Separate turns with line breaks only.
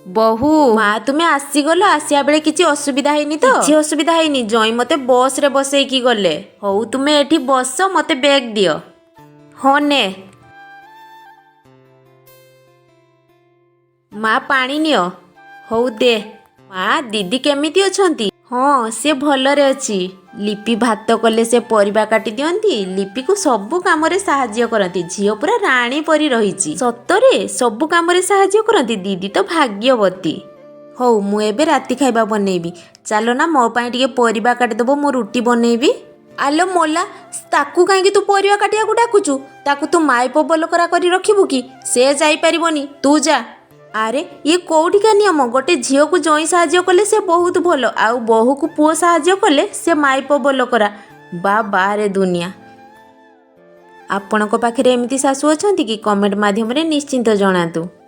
ବୋହୂ ମା, ତୁମେ ଆସିଗଲ। ଆସିବା ବେଳେ କିଛି ଅସୁବିଧା ହେଇନି ତ? କିଛି ଅସୁବିଧା ହେଇନି, ଜଇଁ ମତେ ବସରେ ବସେଇକି ଗଲେ। ହଉ, ତୁମେ ଏଠି ବସ, ମତେ ବ୍ୟାଗ୍ ଦିଅ। ହଁ, ନେ ମା, ପାଣି ନିଅ। ହଉ ଦେ। ମା, ଦିଦି କେମିତି ଅଛନ୍ତି? ହଁ, ସେ ଭଲରେ ଅଛି। ଲିପି ଭାତ କଲେ ସେ ପରିବା କାଟି ଦିଅନ୍ତି। ଲିପିକୁ ସବୁ କାମରେ ସାହାଯ୍ୟ କରନ୍ତି। ଝିଅ ପୁରା ରାଣୀ ପରି ରହିଛି। ସତରେ ସବୁ କାମରେ ସାହାଯ୍ୟ କରନ୍ତି। ଦିଦି ତ ଭାଗ୍ୟବତୀ। ହଉ, ମୁଁ ଏବେ ରାତି ଖାଇବା ବନେଇବି। ଚାଲ ନା, ମୋ ପାଇଁ ଟିକେ ପରିବା କାଟିଦେବ, ମୁଁ ରୁଟି ବନେଇବି। ଆଲୋ ମୋଲା, ତାକୁ କାହିଁକି ତୁ ପରିବା କାଟିବାକୁ ଡାକୁଛୁ? ତାକୁ ତୁ ମାଇପ ବୋଲକରା କରି ରଖିବୁ କି? ସେ ଯାଇପାରିବନି, ତୁ ଯା। ଆରେ, ଇଏ କୋଉଠିକା ନିୟମ? ଗୋଟେ ଝିଅକୁ ଜଇଁ ସାହାଯ୍ୟ କଲେ ସେ ବହୁତ ଭଲ, ଆଉ ବୋହୂକୁ ପୁଅ ସାହାଯ୍ୟ କଲେ ସେ ମାଇପ ବୋଲକରା। ବା ବାରେ ଦୁନିଆ। ଆପଣଙ୍କ ପାଖରେ ଏମିତି ଶାଶୁ ଅଛନ୍ତି କି? କମେଣ୍ଟ ମାଧ୍ୟମରେ ନିଶ୍ଚିନ୍ତ ଜଣାନ୍ତୁ।